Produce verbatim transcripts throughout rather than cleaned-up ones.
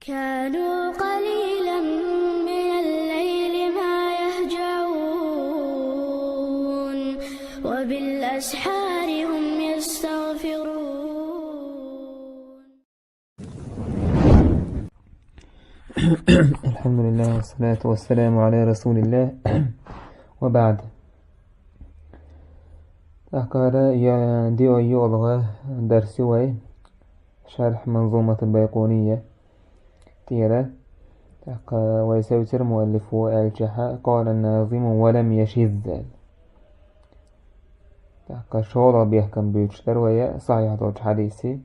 كانوا قليلا من الليل ما يهجعون، وبالأسحار هم يستغفرون. الحمد لله والصلاة والسلام على رسول الله. وبعد. Ахкара я дио йолга дарси вай шарх Манзумат аль-Байкуния тера. Ахка вай севцер муаллифу элчаха قال الناظم ولم يشذ. Ахка шола бехкам бючтар вая сахих долч хадиси.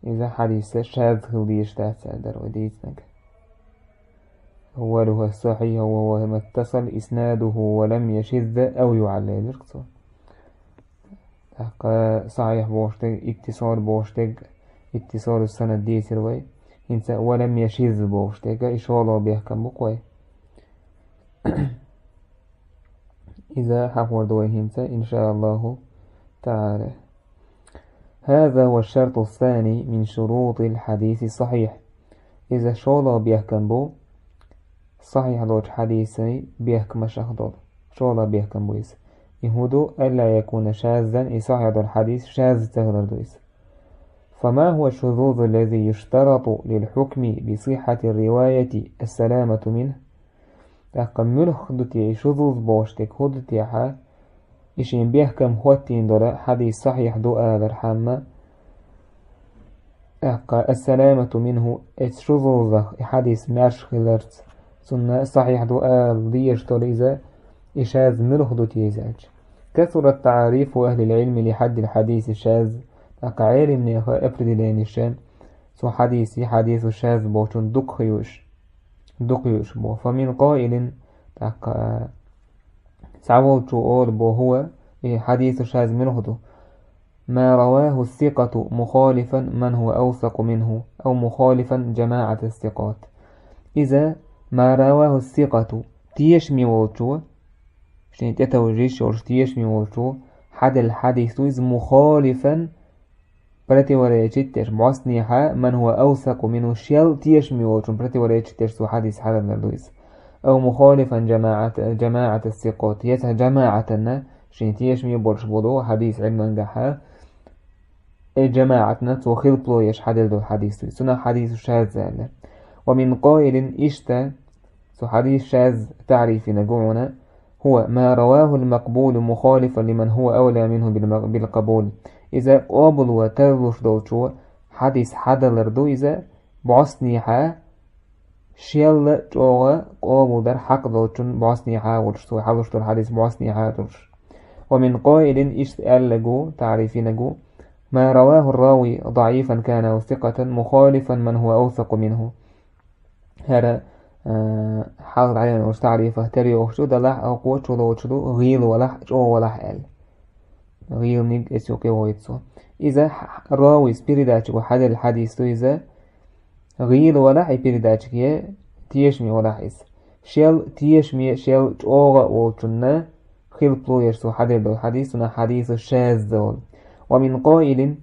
Иза хадиса шаз хил деш дац дар вай дийцнаг. أولها الصحيح وهو ما اتصل إسناده ولم يشذ أو يعل лиркцо. Ахка сахих боштег, иттисор боштег, иттисор санад дийцер вай. Хинца ولم يشذ боштег, и шола бехкам буквай. Иза хахвар дуй хинца, إن شاء الله تعالى. هذا هو الشرط الثاني من شروط الحديث الصحيح. Иза шола бехкам бу, сахих долч хадиси бехкамашах дол. Шола бехкам бу иза. И худа ألا يكون شاذا, и сахих дол хадис шаз цаглар ду иза. فما هو الشذوذ الذي يشترط للحكم بصحة الرواية السلامة منه؟ Ахка мюлх ду те и шузуз боштег худа те ха, и шин бехкам хоттин дола хадис сахих ду алар хамма. Ахка السلامة منه, эц шузузах и хадис мярш хиларц, сунна сахих ду ал деш дола иза, и шаз мюлх ду те изач. كثرت تعاريف أهل العلم لحد الحديث الشاذ. Ахка гӀелимнеха определениша цу хадиси, хадису шаз бочун дукха юш. Дукха юш бо. فمن قائل, так, цаволчу ор бо هو, и хадису шаз мюлх ду. ما رواه الثقة مخالفا من هو أوثق منه أو مخالفا جماعة الثقات. Иза ما رواه الثقة, тешаме волчу, шин тетавжиш йолш тешаме волчу, хадал хадису из مخالفا противоречить деш, босниха, من هو أوثق منه, шел тешаме волчун противоречить деш цу хадис хадалар ду из. أو مخالفا جماعة, جماعة الثقات, яца джамаатанна, шин тешаме борш болу хадис гӀилмангаха, э джамаатна цу хилпло еш хадал ду хадис ду из. Цуна хадису шаз аьлла. ومن قائل, ишта, цу хадис шаз таърифина гуна, هو ما رواه المقبول مخالفا لمن هو أولى منه بالم-, بالقبول. Иза къобул ва тарлуш долчу хадис хадалар ду иза, босниха, шелла чӀогӀа къобул дар хьакъ долчун босниха волуш, цу хьалуш долу хадис босниха долуш. ومن قائل, ишта аьлла гу, таърифина гу, ما رواه الراوي ضعيفا كان أو ثقة مخالفا من هو أوثق منه. ХӀара, э, хьалха дӀаяьнна волчу таърифах тера йохучу далахь, алкхо чулоцу ду, гӀийла валахь, чӀогӀа валахь аьлла. ГӀийла ниг эцу кхевойту цо. Иза х-, х-, равис передача го хьаделла хьадис ду иза, гӀийла валахь и передачаге, тешаме валахь иза. Шел тешаме, шел чӀогӀа а волчунна, хилпло еш цо хьаделла долу хьадис, цунах хьадису шаз долу. ومن قائل,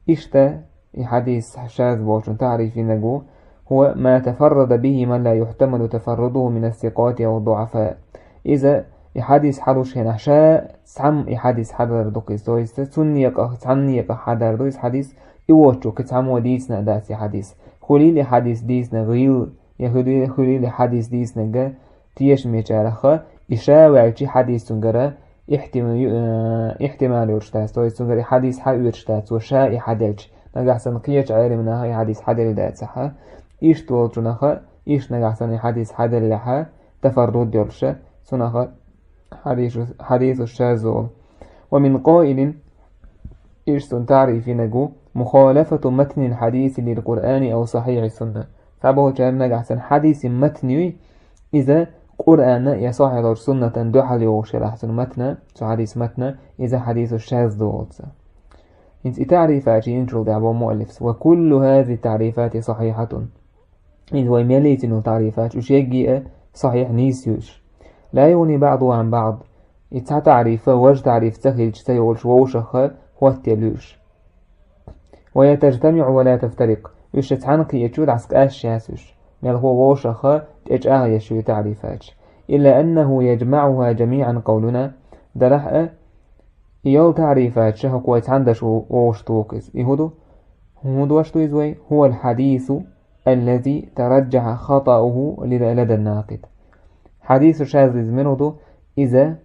ишта, и хьадис шаз бохучун таърифинаг ву, هو ما تفرد به من لا يحتمل تفرده من الثقات أو الضعفاء. Иза и хьадис хьалуш хенахь ша цхьамма и хьадис хьадар ду кхиз, то есть цунна екъах, цхьанна екъах хьадар ду иза хьадис, и воцчу кхин цхьаммо дийцина а дац и хьадис. Хуьлийла и хьадис дийцина гӀийла, я хуьлийла, хуьлийла и хьадис дийцинарг тешамечараха, и ша ваьлчи хьадис цунгара ихтима-, ю-, э, ихтимал йолуш дац, то есть цунгара и хьадис хьаоьцуш дац, цо ша и хьаделча, нагахь санна кхечу Ӏеламнаха и хьадис хьаделла дацахьа, иштта волчунаха, иштта нагахь санна и хьадис хьаделлехьа, тафарруд йолуша, цунаха хьадису, хьадису шаз олу. ومن قائل, иштта цунна таърифинаг ву, مخالفة متن الحديث للقرآن أو صحيح السنة. Цхьаболчарна нагахь санна хьадиси матн юй, иза Къуръанна я сахьихьлачу суннатан дуьхьал йогӀуш елахь цуьнан матна, цу хьадис матна, иза хьадису шаз ду оцу. ХӀинца и таърифачи инчул тӀехь бо муаллифс: وكل هذه التعريفات صحيحة. Иза вай мел йийцина йолу таърифач, уьш егги а сахьихь нийса ю уьш. لا يغني بعضها عن بعض. И цхьа таърифа важа таъриф ца хилча ца йолуш вовшахха хӀоттаелла ю уьш. وهي تجتمع ولا تفترق. Уьш цхьаьна кхиъча дӀасакъаьсташ яц уьш. Мелхо вовшахха тӀечӀагӀъеш ю и таӀрифаташ. إلا أنه يجمعها جميعا قولنا. Делахь а, и йолу таӀрифаташ хӀокхо цхьаьна деш ву-, вовшахтуху иза. И хӀун ду? ХӀун дош ду иза вай? هو الحديث الذي ترجح خطأه لدى الناقد. Хьадису шаз иза мила ду? Иза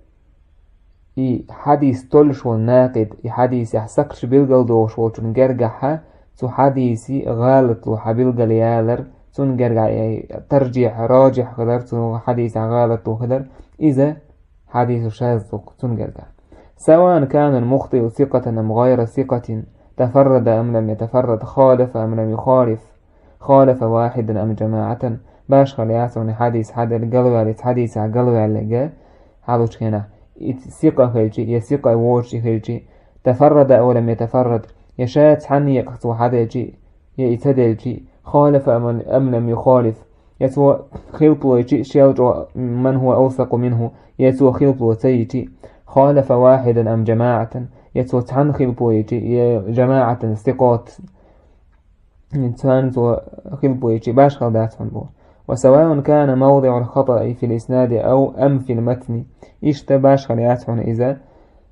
и хьадис толлуш волу накъид, и хьадисехь сакхташ билгалдохуш волчун гергахьа, цу хьадиси гӀалатло хьан билгалъялар, цунна гергахь и таржихь, рожихь хилар, цу хьадисехь гӀалатло хилар, иза хьадису шаз ду-кх цунна гергахь. سواء كان المخطئ ثقة أم غير ثقة، تفرد أم لم يتفرد، خالف أم لم يخالف، خالف واحدا أم جماعة. Башхалла яц хьуна и хьадис хьаделла галваьлла, и хьадисехь галваьлларг хьалучу хенахь, и сикъа хилчи, я сикъа воцуш и хилчи, تفرد أو لم يتفرد, я ша цхьаьна некъах цо хьаделчи, я и ца делчи, خالف أم لم يخالف, я цо хилпало йичи, шел чӀогӀа من هو أوثق منه, я цо хилпало ца йичи, خالف واحدا أم جماعة, я цо цхьаьна хилпало йичи, я жамаӀатан сикъот, царна цо хилпало йичи, башхалла дац хьуна боху. وسواء كان موضع الخطأ في الإسناد أو أم في المتن. Иштта башхалла яц хьуна иза,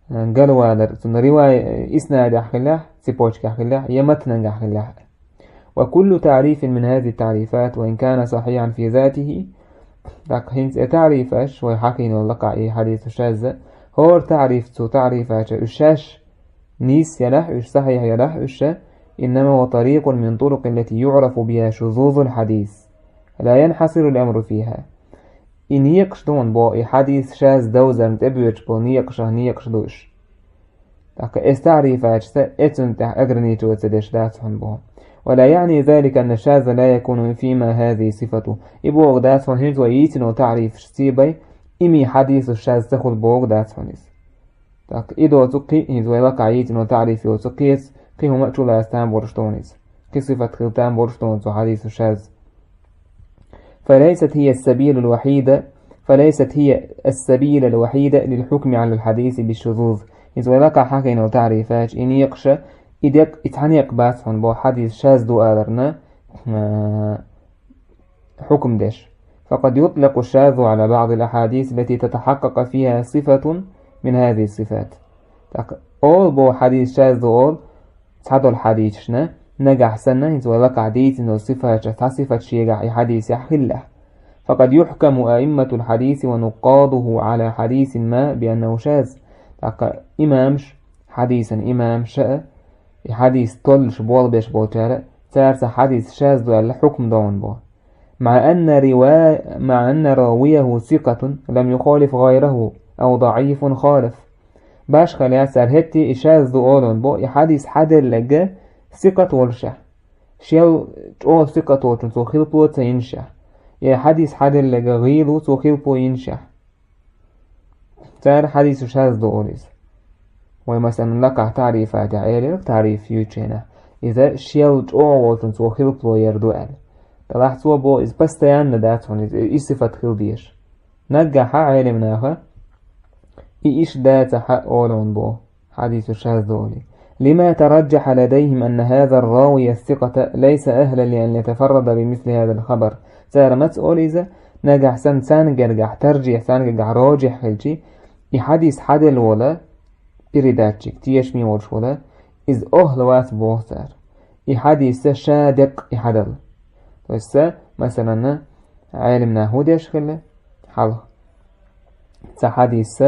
э, галвалар, цуьнан ривай-, э, иснадехь хиллехь, цепочкехь хиллехь, я матнангахь хиллехь. وكل تعريف من هذه التعريفات وإن كان صحيحا في ذاته. ТӀаккха хӀинца и таӀрифаш, вай хьахийна лакхахь и хьадису шазза, хӀора таӀриф цу таӀрифача уьш шаьш нийса ялахь уьш, сахьихь ялахь уьш, إنما هو طريق من طرق التي يعرف بها شذوذ الحديث، لا ينحصر الأمر فيها. И некъаш ду хьуна боху, и хьадис шаз довзарна тӀебоьдуш болу некъашах некъаш ду уьш. ТӀаккха эс таӀрифача ца, эцунна тӀехь ограничивать ца деш дац хьуна боху. ولا يعني ذلك أن الشاذ لا يكون فيما هذه صفته. И боху дац хьуна хӀинца вай йийцина таӀрифаш цебай, и ми хьадису шаз ца хуьлу боху дац хьуна иза. ТӀаккха и доцу кхин а, хӀинца вай лакхахь йийцина таӀриф йоцу кхин а, кхин хӀума а чулаца там болуш ду хьуна иза. Кхин сифат хила там болуш ду хьуна цу хьадису шаз. فليست هي السبيل الوحيد، فليست هي السبيل الوحيد للحكم على الحديث بالشذوذ. ХӀинца вай лакхахь хьахийна таӀрифача, и некъаша, и декъ, и цхьа некъ бац хьуна боху хьадис шаз ду аларна, а, хьукам деш. فقد يطلق الشاذ على بعض الأحاديث التي تتحقق فيها صفة من هذه الصفات. ТӀаккха олу боху хьадис шаз ду олу цхьадолу хьадисашна, нагахь санна, хӀинца вай лакхахь дийцина долу сифаташ, цхьа сифат шегахь и хьадисехь хиллехь. فقد يحكم أئمة الحديث ونقاده على حديث ما بأنه شاذ. ТӀаккха имамаш, хьадисан имамаша а, и хьадис толлуш болх беш болчара, цара цхьа хьадис шаз ду аьлла хьукам до хьуна боху. مع أن روا-، مع أن راويه ثقة لم يخالف غيره أو ضعيف خالف. Башхалла яц цара, хӀетте и шаз ду олу хьуна боху, и хьадис хьаделларг сикъат волушехь. Шел чӀогӀа сикъат волчун цо хилпало ца йинашехь. Я и хьадис хьаделларг гӀийла ву, цо хилпало йинашехь. Цара хьадису шаз ду олу иза. Вай, масалан, лакхахь таӀрифатехь элира, таӀриф юьйцучу хенахь, иза шел чӀогӀа волчун цо хилпало яр ду аьлла. Делахь цо боху, иза постоянно дац хьуна иза, и сифат хила дезаш. Наггахьа Ӏелам наха и иштта дацахьа олу хьуна боху, хьадису шаз ду олий. لما ترجح لديهم أن هذا الراوي الثقة ليس أهلا لأن يتفرد بمثل هذا الخبر. Цара маца олу иза, нагахь санна царна гергахь таржихь, царна гергахь рожихь хилчи, и хьадис хьаделла вола передатчик, тешаме волуш вола, иза охьла вац боху цара. И хьадис ша деккъа и хьадала. То есть са, масалан, Ӏелам наха хӀун деш хилла хьалха? Цхьа хьадис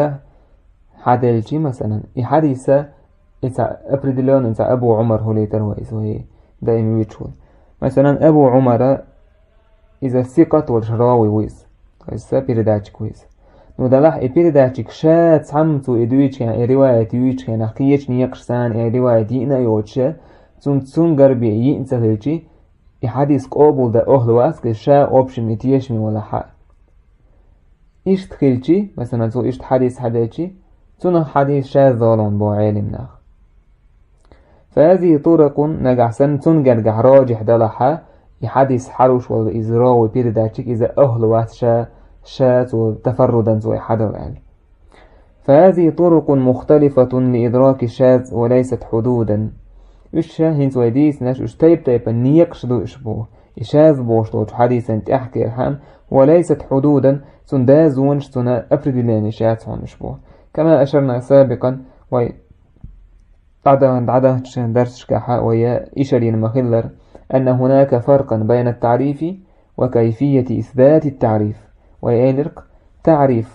хьаделчи, масалан, и хьадис и цхьа определённый цхьа Абу Ӏумар хӀулийтар вай иза вай даим вуьйцуш ву. Масалан, Абу Ӏумара иза сикъат волуш равий ву иза. То есть са передатчик ву иза. Ну, делахь и передатчик ша цхьамма цо и дуьйцучу хенахь, и риваят юьйцучу хенахь, кхечу некъаш санна и риваят йиъна а йоцуша, цунна цуьнгара бен йиъна ца хилчи, и хьадис къобалдан охьла вац, ша общем и тешаме валахьа. Иштта хилчи, масалан, цо иштта хьадис хьаделчи, цунах хьадис шаз долу хьуна боху Ӏелам наха. فهذه طرق, нагахь санна цунна гергахь рожихь далахьа, и хьадис хьалуш волу иза равий передатчик, иза охьла вац ша, ша цо тафаррудан цо и хьадала аьлла. فهذه طرق مختلفة لإدراك الشاذ وليست حدودا. Уьш ша хӀинца вай дийцинарш, уьш тайп-тайпана некъаш ду уьш боху. И шаз бохуш долчу хьадисан тӀаьхьа кхерхьама, ва лайсат хьудудан, цуьнан дозанаш, цуьнан определенеш яц хьуна уьш боху. Кама ашарна сабикъан, вай дӀадан-, дӀадаханчу дарсашкахь вай ишар йина ма-хиллара, анна хӀунака фаркъан байна ат-таърифи ва кайфияти исбати ат-таъриф. Вай элира-кх, таъриф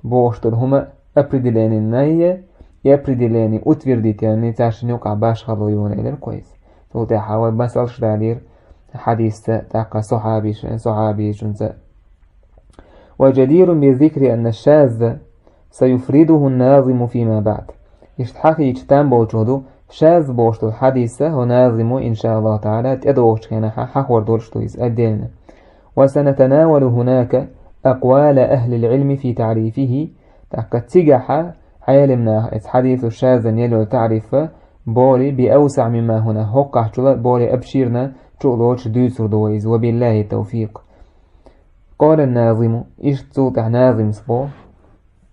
бохуш долу хӀума определенина я, и определение утвердить ян цаьршинна юкъахь башхало йолу элира кхойса. Цул тӀаьхьа вай масалш далийра хьадисца, тӀаккха сахьабиш-, сахьабичунца. Ва жадирун би зикри анна шазза саюфридуху назиму фима баъд. Иштта хьахийча там болчух ду, шаз бохуш долу хьадиса хӀу назиму, иншааллаху таъала, тӀедогӀучу хенахь хьахор долуш ду иза отдельно. Ва санатанавалу хӀунака акъвала ахлил гӀилми фи таърифихи, тӀаккха цигахьа Ӏелимнаха эца хьадису шазан елла йолу таърифа боли би авсаъ мимма хӀуна, хӀокхахь чула боли обширна чу а лоцуш дуьйцур ду вай иза, ва биллахи тавфикъ. Къала назиму, иштта цул тӀаьхьа назимс бо,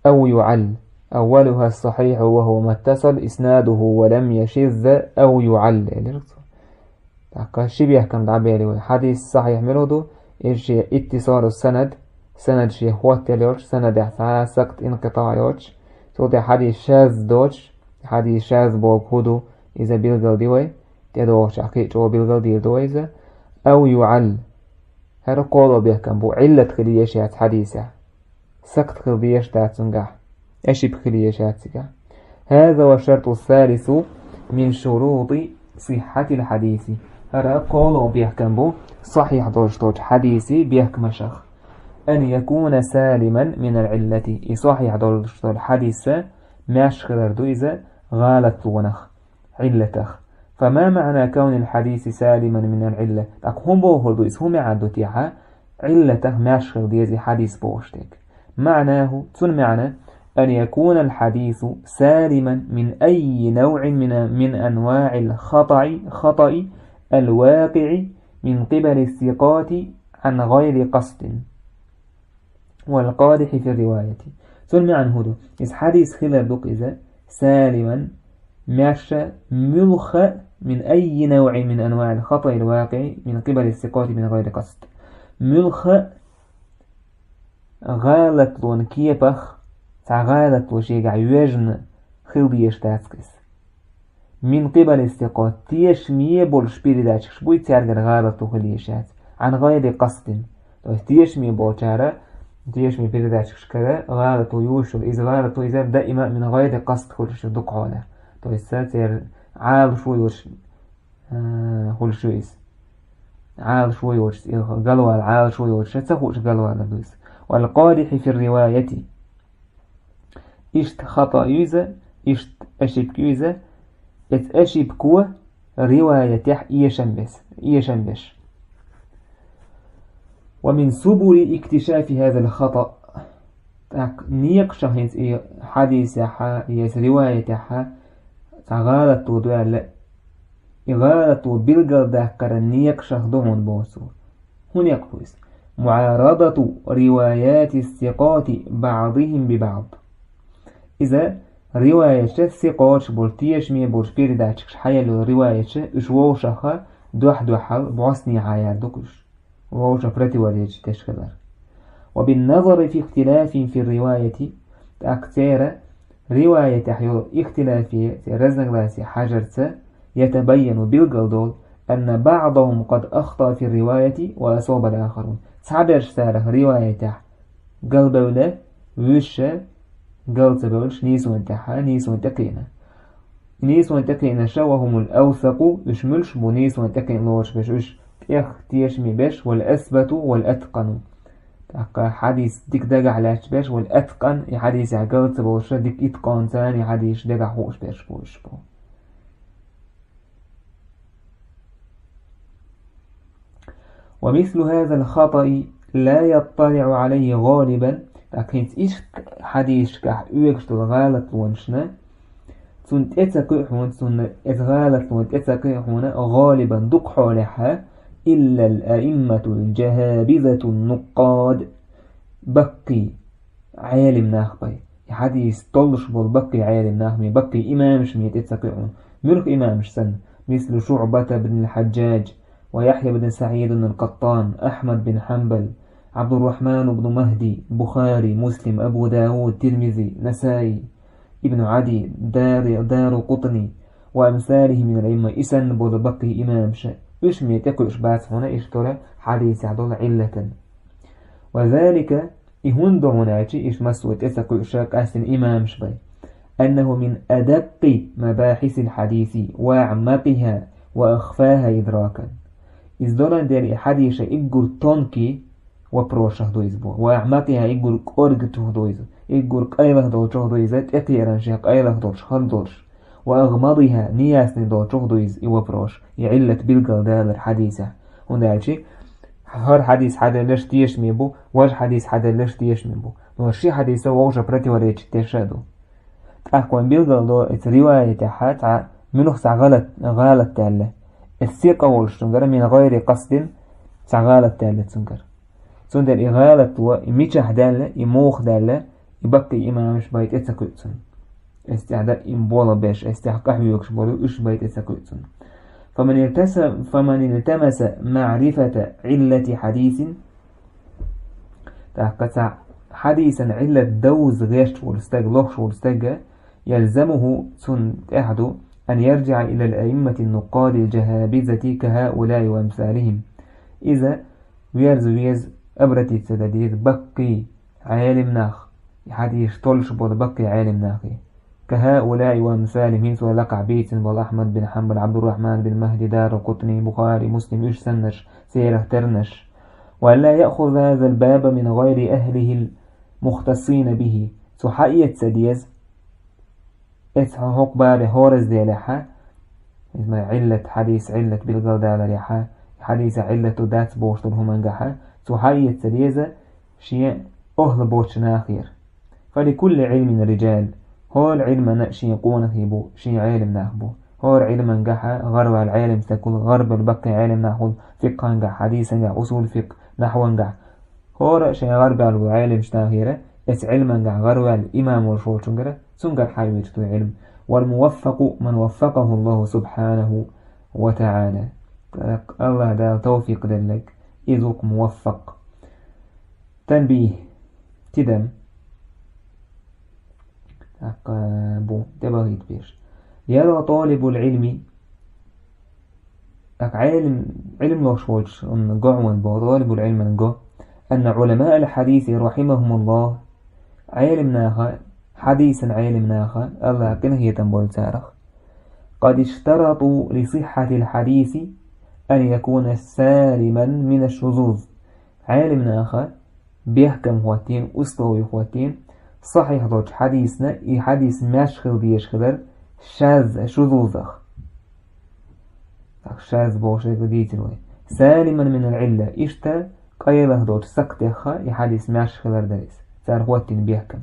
ав юъал, аввалуха сахьихьу ва хӀуа маттасал иснадуху ва лам яшизза ав юъал, элира цо. ТӀаккха ши бехкам дӀабели вай. Хьадис сахьихь мила ду, иза шен иттисалу санад, санад шен хӀоттаелла йоцуш, санадехь цхьа а сакът, инкъитаъ йоцуш, цул тӀаьхьа хьадис шаз доцуш, хьадис шаз боху хӀу ду, иза билгалди вай, тӀедогӀучохь кхин а чӀогӀа билгалдийр ду вай иза, ав юъал. ХӀара кхоло бехкам бу, Ӏиллат хила еш яц хьадисехь. Сакът хила дезаш дац цуьнгахь, ошибка хила езаш яц цигахь. ХӀаза ва шарту салису мин шурути сихьхьатил хьадиси. ХӀара кхоло бехкам бу сахьихь долуш долчу хьадиси бехкамашах. Ан якуна салиман минал Ӏиллати. И сахьихь долуш долу хьадиса маьрша хилар ду иза гӀалатлонах. Ӏиллатах. Фама маъна каунил хьадиси салиман минал Ӏилла? ТӀаккха хӀун бохур ду иза, хӀун маьӀна ду техьа, Ӏиллатах маьрша хила деза и хьадис бохуш дерг? МаънахӀу, цуьнан маьӀна, ан якунал хьадису салиман мин айи навъин мин, мин анваъил хатаи, хатаи алвакъиъи мин къибали сикъати Ӏан гӀайри къасдин. Вал къадихьи фи риваяти. Цуьнан маьӀна хӀун ду? Иза хьадис хилар ду-кх иза, салиман, маьрша, муьлхха а, мин айи навъин мин анваъил хатаил вакъиъи мин къибали сикъати мин гӀайри къасд. Муьлхха а гӀалатлон кепах, цхьа гӀалатло шегахь йоьжна хила дезаш дац-кх иза. Мин къибали сикъат, тешаме болуш передатчикаш буй, цаьргара гӀалатло хила езаш яц. Ӏан гӀайри къасдин. То есть тешаме болчара, тешаме передатчикашкара гӀалатло юуш йолу, иза гӀалатло иза даима мин гӀайри къасд хуьлуш ю дукха хьолахь. То есть церан Ӏалашо йолуш, а, хуьлуш ю иза. Ӏалашо йолуш, галвала Ӏалашо йолуш, ца хууш галвалар ду иза. Вал къадихьи фи риваяти. Иштта хатаъ ю иза, иштта ошибка ю иза, эца ошибко риваятехь эшам бес-, эшам беш. Ва мин субули иктишафи хазал хатаъ. ТӀаккха некъашах хӀинца и хьадисехьа, я риваятехьа цхьа гӀалатло ду аьлла, и гӀалатло билгалдаккхаран некъашах ду хьуна боху цо. ХӀун некъ бу иза? МуӀарадату риваяти сикъати баъдихим би баъд. Иза риваяташ, сикъаташ болу, тешаме болуш передатчикаш хьаелла йолу риваяташ, уьш вовшаха дуьхь-дуьхьал бӀостанехьа яр ду-кх уьш. Вовшах противоречить деш хилар. Ва бин назари фи ихтилафин фи риваяти, тӀаккха церан риваятехь йолу ихтилафе, церан разногласие хьажарца, ятабайяну, билгалдолу, анна баъдахум къад ахтаъа фи риваяти ва асабал ахарун. Цхьаберш царах риваятехь галбевлла, вуьш гал ца бевллаш нийсонан тӀехьа, нийсонан тӀекхиъна. Нийсонан тӀекхиънаша ва хӀумул авсакъу, уьш муьлш бу нийсонан тӀекхиъна лоруш берш, уьш тӀех тешаме берш, вал асбату, вал аткъану. ТӀаккха хьадис дика дагахь лаьтташ берш, вал аткъан, и хьадисехь гал ца болуша, дика иткъанца и хьадис дагахь хууш берш бу уьш бу. Ва мислу хазал хатаи ла ятталиъу алайхи гӀалибан, тӀаккха хӀинца иштта хьадисашкахь оьгуш долу гӀалатлонашна, цунна тӀе ца кхуьу хьуна, цунна эца гӀалатлона тӀе ца кхуьу хьуна гӀалибан дукха хьолехьа, иллал аимматул жахабизатун нукъад, баккхий Ӏелим нах бай. И хьадис толлуш болу баккхий Ӏелим нах ма, баккхий имамаш ма тӀе ца кхуьу хьуна. Муьлха имамаш санна, مثل شعبة بن الحجاج، ويحيى بن سعيد القطان، أحمد بن حنبل، عبد الرحمن بن مهدي، بخاري، مسلم، أبو داود، ترمذي، نسائي، ابن عدي، دار، دار قطني، وأمثالهم من الأئمة, и санна бола баккхий имамаш. Уьш ма тӀекхуьуш бац хьуна иштта хьадисехь долу Ӏиллатан. وذلك, и хӀунда ду хьуна аьлча, иштта массо а тӀе ца кхуьуш къаьстина имамаш бен. أنه من أدق مباحث الحديث وأعمقها وأخفاها إدراكا. Иза долан дера и хьадиса уггар тонкий вопросах ду иза бу. وأعمقها, уггар кӀорггах ду иза. Уггар къайлаха долчух ду иза, тӀекхеран шен къайлаха долуш, хала долуш. وأغمضها, неясный долчух ду иза и вопрос, и Ӏиллат билгалдалар хьадисехь. ХӀунда аьлча, хӀара хьадис хьаделларш тешаме бу, важа хьадис хьаделларш тешаме бу. Но ши хьадиса вовшах противоречить деш а ду. ТӀаккха вайн билгалдо, эца риваятехь цхьа муьлха цхьа гӀалат, гӀалат даьлла. Эца сикъа волуш цуьнгара من غير قصد цхьа гӀалат даьлла цуьнгара. Цундела и гӀалат ву, и мичахь даьлла, и муха даьлла, и баккхий имамаш бен тӀе ца кхуьу цунна. Эс тӀехь даим болх беш, эс тӀехь къахьоьгуш болу, уьш бен тӀе ца кхуьу цунна. فمن التس-, فمن التمس معرفة علة حديث, тӀаккха цхьа хьадисан Ӏиллат довза гӀерташ волу стаг, лохуш волу стаг, يلزمه, цунна тӀехь ду, أن يرجع إلى الأئمة النقاد الجهابذة كهؤلاء وأمثالهم. Иза верза веза, обратиться дан деза баккхий Ӏелам нах, и хьадисаш толлуш болу баккхий Ӏелам нахе. كهؤلاء وأمثالهم, хӀинца вай лакхахь бийцина болу Ахьмад бин Хьанбал, Ӏабдуррахьман бин Махди, Даракъутни, Бухари, Муслим, уьш саннарш, церах тернарш. وأن لا يأخذ هذا الباب من غير أهله المختصين به. Цо хьаэца ца деза, эца хьо хӀокху бабехь хӀоразделехьа, иза ма Ӏиллат, хьадис Ӏиллат билгалдаларехьа, хьадиса Ӏиллат ду дац бохуш долу хӀумангахьа, цо хьаэца ца деза шен охьла боцучу нахера. فلكل علم رجال, хӀора Ӏилмана шен къонахий бу, шен Ӏелам нах бу. ХӀора Ӏилмангахьа гӀарваьлла Ӏелам стаг хуьлу, гӀарбелла баккхий Ӏелам нах хуьлу, фикъхангахь, хьадисангахь, усул фикъ, нахьвангахь. ХӀора шен гӀарбаьлла ву Ӏелам нахера, эца Ӏилмангахь гӀарваьлла имам волуш волчунгара, цунгара хьаоьцуш ду Ӏилма. والموفق من وفقه الله سبحانه وتعالى. АллахӀ Дала тавфикъ делларг, иза ву-кх муваффакъ. تنبيه. Тидам. ТӀаккха бу тӀебахийта берш. يرى طالب العلم, тӀаккха Ӏелам, Ӏилма лохуш волчунна го хьуна боху, طالب العلم-на го, أن علماء الحديث رحمهم الله, Ӏелам наха, хьадисан Ӏелам наха, АллахӀ къинхетам бойла царах, قد اشترطوا لصحة الحديث أن يكون سالما من الشذوذ. Ӏелам наха бехкам хӀоттийна, условие хӀоттийна, сахьихь долчу хьадисна и хьадис маьрша хила дезаш хилар шаз, шузузах. Так, шаз бохуш дерг дийцина вай. سالما من العلة, иштта къайлаха долчу сакхтехха и хьадис маьрша хилар дара иза. Цара хӀоттийна бехкам.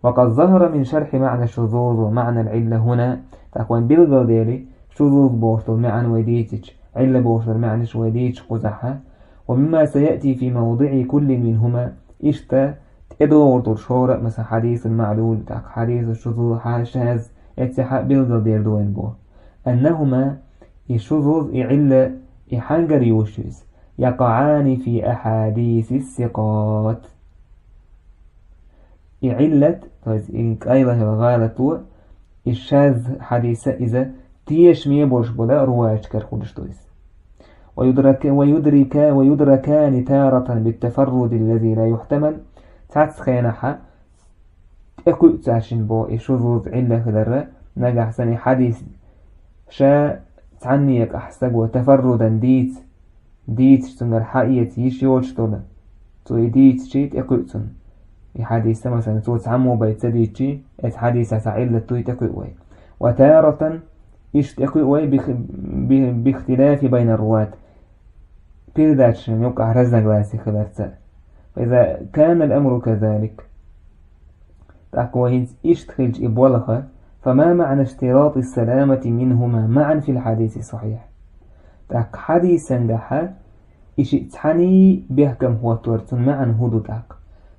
وقد ظهر من شرح معنى الشذوذ ومعنى العلة هنا, так, вайн билгалдели, шузуз бохуш долу маьӀна вай дийцича, Ӏилла бохуш долу маьӀнаш вай дийцича кхузахьа, ومما سيأتي في موضع كل منهما, иштта тӀедогӀур долу шора, масала, хьадисун маӀлул, тӀаккха хьадисун шузуз, хьа-, шаз, эццехьа билгалдер ду вайн бо. أنهما, и шузуз, и Ӏилла, и хьаьнгара юуш ю иза, يقعان في أحاديث الثقات. И Ӏиллат, то есть и къайлахьа гӀалат ву, и шаз хьадиса иза тешаме болуш бола риваяташкара хуьлуш ду иза. ويدرك-, ويدرك-, ويدركان تارة بالتفرد الذي لا يحتمل. Цхьацца хенахьа тӀекхуьу цаьршинна бо и шузуз Ӏилла хиларра, нагахь санна и хьадис ша цхьанне къахь стаго тафаррудан дийца, дийцаш цуьнгара хьаэца йиш йоцуш долу. Цо и дийцачий тӀекхуьу цунна. И хьадис, масалан, цо цхьаммо бай ца дийцачий, эцу хьадисехь цхьа Ӏиллат дуй тӀекхуьу вай. وتارة, иштта тӀекхуьу вай бих-, би-, باختلاف بين الرواة. Передачашна юкъахь разногласие хиларца. فإذا كان الأمر كذلك, тӀаккха вай хӀинца иштта хилча и болх, فما معنى اشتراط السلامة منهما معا في الحديث الصحيح؟ ТӀаккха хьадисангахьа и шиъ цхьаьний бехкам хӀоттор, цунна маьӀна хӀун ду тӀаккха?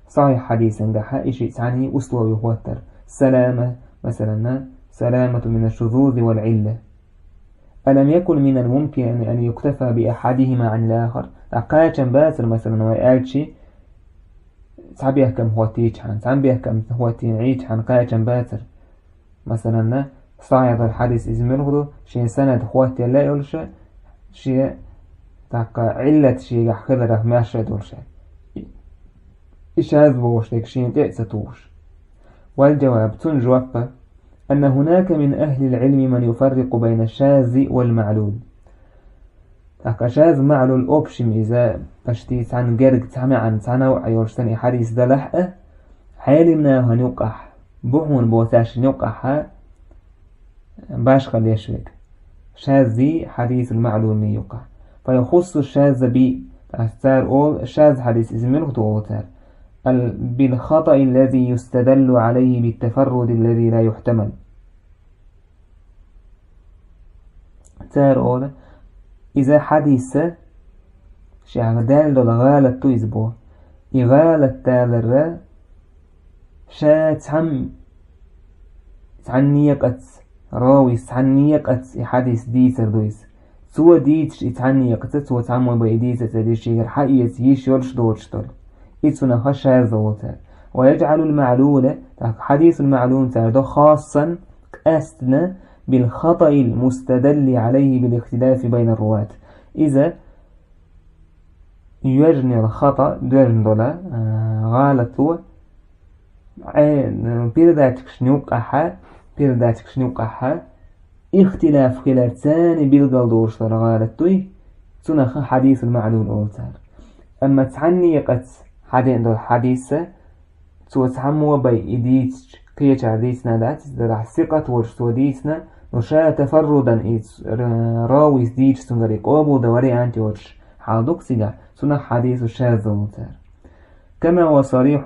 Сахьихь хьадисангахьа и шиъ цхьаьний условие хӀоттор. Салама, масалан, سلامة من الشذوذ والعلة. ألم يكن من الممكن أن يكتفى بأحدهما عن الآخر؟ ТӀаккха кхачам бацар, масала, вай аьлча, цхьа бехкам хӀоттийчхьана, цхьана бехкам хӀоттийна Ӏийчхьана кхачам бацар. Масала, сахьихь долу хьадис иза муьлха ду, шен санад хӀоттаелла йолуш, шен, тӀаккха, Ӏиллат шегахь хиларах маьрша долуш. И шаз бохуш дерг шена тӀе а ца тухуш. والجواب, цунна жоп: أن هناك من أهل العلم من يفرق بين الشاذ والمعلول. ТӀаккха шаз, маълул общем иза почти цхьана герга, цхьа маьӀна, цхьа навӀа йолуш санна и хьадис далахь а, Ӏелим нахана юккъахь, бу хьуна боху цаьршинна юккъахь башхалла еш верг. Шаззи хьадисул маълули юккъахь. فيخص الشاذ ب, ас цара олу шаз хьадис иза муьлха ду олу цара. بالخطأ الذي يستدل عليه بالتفرد الذي لا يحتمل. Цара олу, иза хьадис, шех даьлла долу гӀалат ду иза боху. И гӀалат далар ша цхьам-, цхьаннекъаца, равис цхьаннекъаца и хьадис дийцар ду иза. Цо дийцаш и цхьаннекъаца, цо цхьаммо бен и дийца ца дийцаш, шегара хьаэца йиш йолуш доцуш долу. И цунах шаз олу цара. ويجعل المعلول, тӀаккха хьадисул маълул цара до, خاصا, къаьстина, بالخطأ المستدل عليه بالاختلاف بين الرواة. Иза йоьжна йолу хатӀа, доьжна долу, а, гӀалато, Ӏе-, передатчикашна юккъахьа, передатчикашна юккъахьа ихтилаф хилар царна билгал долуш долу гӀалат дуй, цунах хьадисул маълул олу цара. Амма цхьаннекъаца хьадеана долу хьадиса, цо цхьаммо бен и дийцича, кхечара дийцина дац иза, дагахь сикъат волуш цо дийцина, ну ша тафаррудан и ц-, р-, равис дийцича цуьнгара и къобалдан вариант йоцуш хьал ду-кх цигахь, цунах хьадису шаз олу цара. كما هو صريح،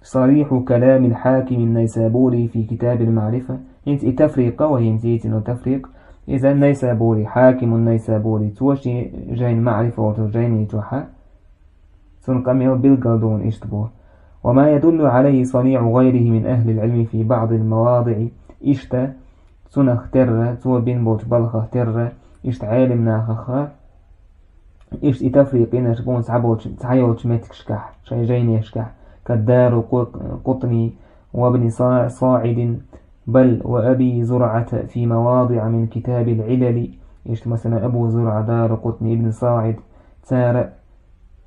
صريح كلام الحاكم النيسابوري في كتاب المعرفة. ХӀинца и тафрикъ а вай хӀинца йийцина тафрикъ. Иза Найсабури, хьакимун Найсабури, цо шен жайна маърифа олу жайни чохьа цунна къамел билггал ду хьуна иштта боху. وما يدل عليه صنيع غيره من أهل العلم في بعض المواضع. Иштта цунах терра, цо бина болчу балхах терра, иштта Ӏелим нахаха, иштта и тафрикъ йинарш бу хьуна цхьаболчу, цхьайолчу меттигашкахь, шайн жайнешкахь, كالدارقطني وابن صا-، صاعد، بل وأبي زرعة في مواضع من كتاب العلل. Иштта, масала, Абу Зуръа, Даракъутни, Ибн СаӀид, цара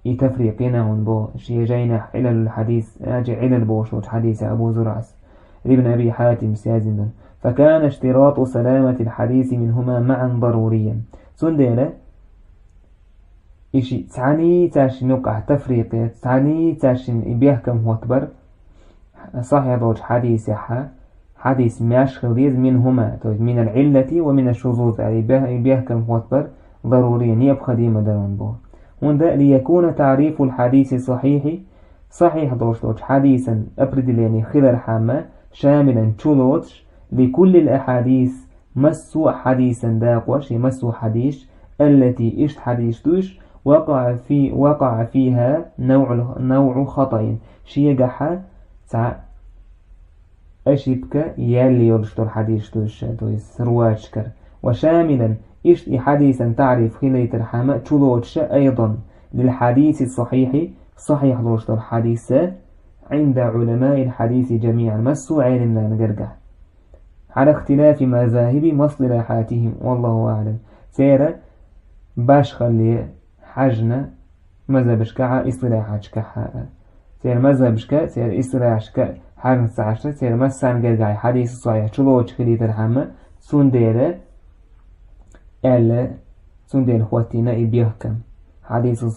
и тафрикъ йина хьуна боху, шен жайнехь Ӏилалул хьадис, аьлча Ӏилал бохуш волчу хьадисехь Абу Зуръас, Ибн Аби Хьатимс яздина ду. فكان اشتراط سلامة الحديث منهما معا ضروريا. Цундела, и ши-, цхьаьний цаьршинна юкъахь тафрикъ яц, цхьаьний цаьршинна и бехкам хӀоттабар, сахьихь долчу хьадисехьа, хьадис маьрша хила деза منهما, то есть من العلة ومن الشذوذ, аьлла, и бех-, и бехкам хӀоттабар, ضروريا, необходимо дар ван бу. ХӀунда ليكون تعريف الحديث الصحيح, сахьихь долуш долчу хьадисан определение хилархьама, شاملا, чулоцуш, لكل الأحاديث, массо а хьадисан дакъош, я массо а хьадисаш, التي, иштта хьадисаш дуйш, وقع في، وقع فيها نوع، نوع خطأ, шегахьа цхьа ошибка яьлла йолуш долу хьадисаш дуйш, то есть руаташкара. وشاملا, иштта и хьадисан таъриф хилийтархьама чулоцуша أيضا للحديث الصحيح, сахьихь лош долу хьадиса, عند علماء الحديث جميعا, массо а Ӏелимнана гаргахь. على اختلاف مذاهب واصطلاحاتهم، والله أعلم. Церан башхалле хьаьжна мазхабашкахьа, истилахьаташкахьа. Церан мазхабашка, церан истилахьаташка хьаьжна ца хьаьжна, церан массарна гаргахь хьадису сахьихь чулоцуш хилийтархьама, цундела аьлла, цундела хӀоттийна и бехкам. Хьадису,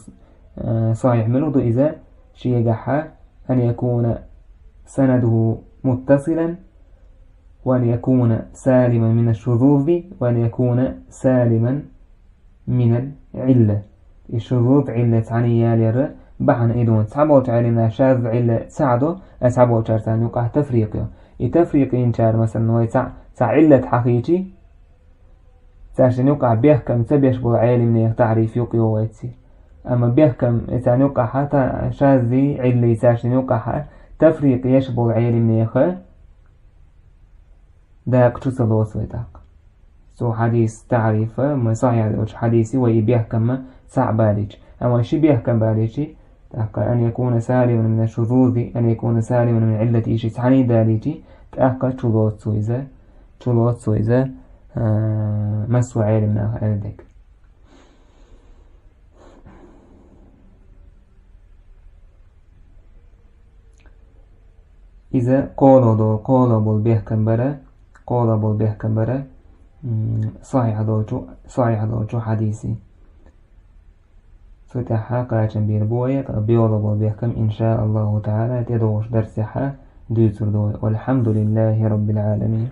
э, сахьихь мила ду иза, шегахьа أن يكون سنده متصلا، وأن يكون سالما من الشذوذ، وأن يكون سالما من العلة. И шузуз, Ӏилла цхьаьний ялера бахьана и ду. Цхьаболчу Ӏелимна шаз Ӏилла ца до, а цхьаболчара царна юкъахь тафрикъ йо. И тафрикъ йинчара, масалан, вай цхьа, цхьа Ӏиллат хьахийчи, цаьршинна юкъахь бехкам ца беш болу Ӏелимнех таъриф юкъ йо вайци. Амма бехкам, и царна юкъахьа, та шаззи, Ӏилли цаьршинна юкъахьа тафрикъ еш болу Ӏелимнеха дакъа чу ца лоцу вай тӀаккха. цу хьадис таӀрифа, ма сахьихь долчу хьадиси вай и бехкамма цхьаъ балийча. Амма ши бехкам балийчи, тӀаккха أن يكون سالما من الشذوذ، أن يكون سالما من العلة, и ши цхьаний далийчи, тӀаккха чулоцу иза, чулоцу иза, а, массо а Ӏелам наха аьлла дерг. Иза кхоалгӀа до-, кхоалгӀа болу бехкам бара, кхоалгӀа болу бехкам бара, м, сахьихь долчу, сахьихь долчу хьадиси. Цу тӀаьхьа кхачам бийр бу вай, ткъа боьалгӀа болу бехкам, ин ша Аллаху таӀала, тӀедогӀучу дарсехьа дуьйцур ду вай. Валхьамдулиллахи раббил Ӏаламин.